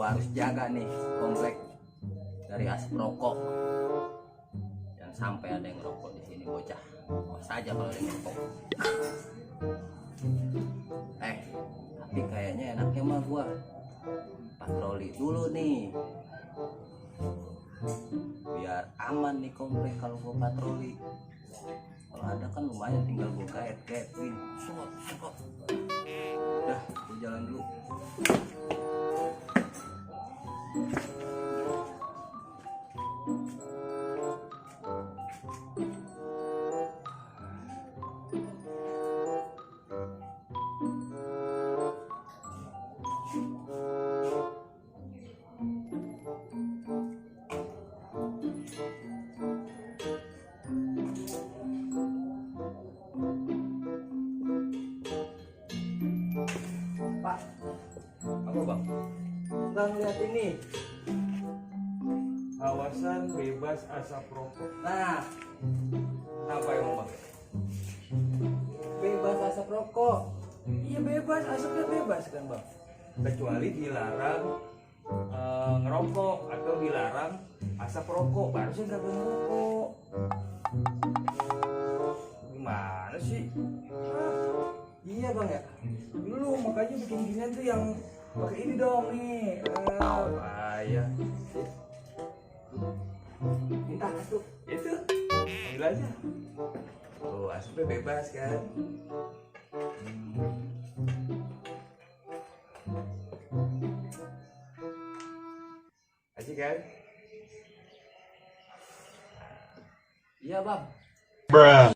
gua harus jaga nih komplek dari asap rokok. Jangan sampai ada yang ngerokok di sini bocah. Awas aja kalau ada yang ngerokok. Tapi kayaknya enaknya mah gua patroli dulu nih. Biar aman nih komplek kalau gua patroli. Kalau ada kan lumayan, tinggal gua gaet-gaetin. Sokot. Udah, gua jalan dulu. Pak, apa bang? Nggak ngeliat ini. Kawasan bebas asap rokok. Nah, Apa emang bang? bebas asap rokok. Iya bebas, asapnya bebas kan bang. Kecuali dilarang ngerokok atau dilarang asap rokok, baru sih nggak boleh ngerokok. Gimana sih? Iya bang ya. Lu makanya bikin ginian tuh yang pakai ini dong nih. Bahaya. Minta tuh. Itu ambil aja. Oh, asapnya bebas kan. Asik kan? Iya bang. Bruh.